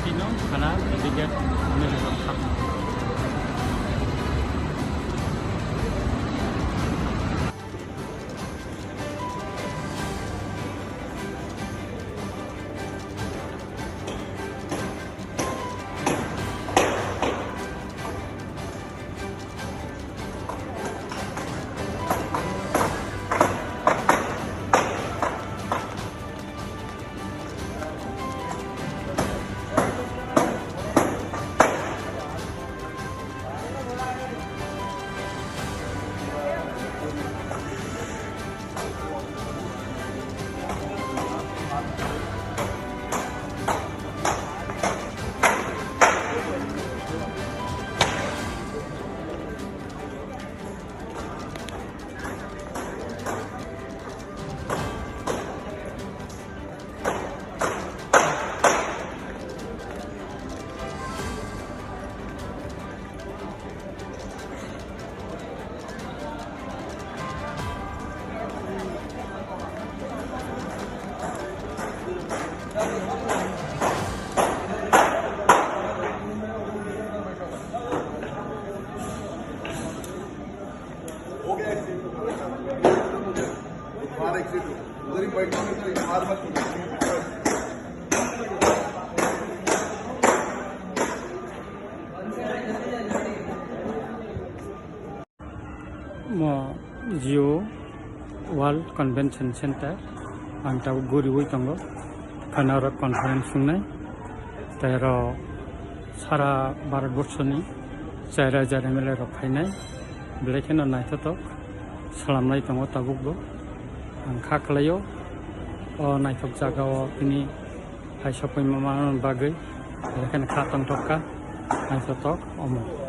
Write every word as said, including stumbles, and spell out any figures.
Tino kana dikit. Mo Jio World Convention Center, ang tabuk guriwi tongo, phano oro conference wngnai, tei oro sara Bharat borsoni chai raja M L A rok phainai, belai kheno naithothok salamlai tongo tabukbo. Ang kha khlaio o naithok jagao tini hai sokphaima manna bagwi, belai kheno kha tongthok kha, naithothok omo.